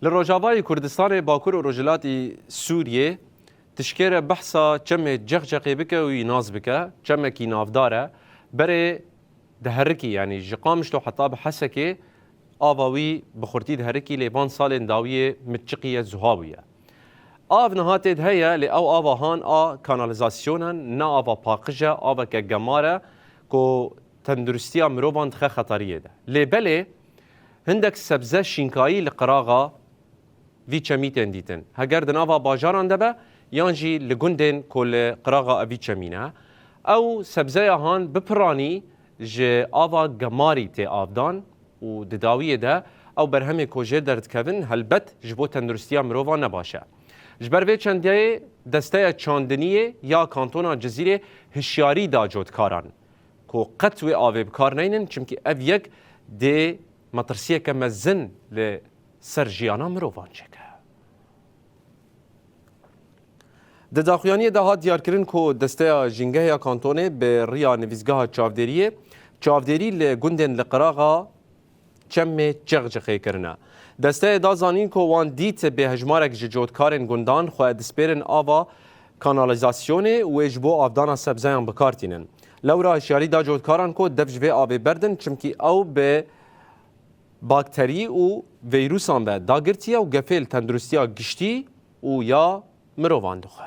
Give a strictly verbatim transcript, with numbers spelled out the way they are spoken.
Li Rojavayê Kurdistanê, Bakur û Rojhilatî Sûriyê, tişkêre behsa çemê Cexceqê bike û wî nas bike, çemekî navdar e. Berê diherikî, yanî ji Qamişlo heta bi Hesekê ava wî bi xurtî diherikî, lê van salên dawiyê mitçiqî ye, zuha bûye. Av niha tê de heye, lê ew ava han a kanalizasyonan, ne ava paqij e, aveke gemar e ku tenduristiya mirovan dixe xeteriyê de. Lê belê hindek sebze şînkayî li qiraxa vî çemî tên dîtin. Heger di nava bajaran de be yan jî li gundên ku li qiraxa evî çemî ne, ew sebzeya han bi piranî ji ava gemarî tê avdan û di dawiyê de ew berhemê ku jê derdikevin helbet ji bo tenduristiya mirovan ne baş e. Ji ber vê çendeyê desteya çandiniyê ya kantona Cizîrê hişyarî da cotkaran ku qet wê avê bi kar neynin, çimkî ev yek dê metirsiyeke mezin li ser jiyana mirovan çêke. Di daxuyaniyê de hat diyarkirin ku desteya Jîngeh ya Kantonê bi riya nivîsgeha çavdêriyê, çavdêrî li gundên li qiraxa çemê Cexcexê kirine. Desteyê da zanîn ku wan dît bêhejmarek ji cotkarên gundan xwe dispêrin ava kanalizasyonê û wê ji bo avdana sebzeyan bi kar tînin. Lewra hişyarî da cotkaran ku dev ji vê avê berdin, çimkî ew bi bakterî û vîrusan ve dagirtiye û gefê li tenduristiya giştî û ya mirovan dixwe.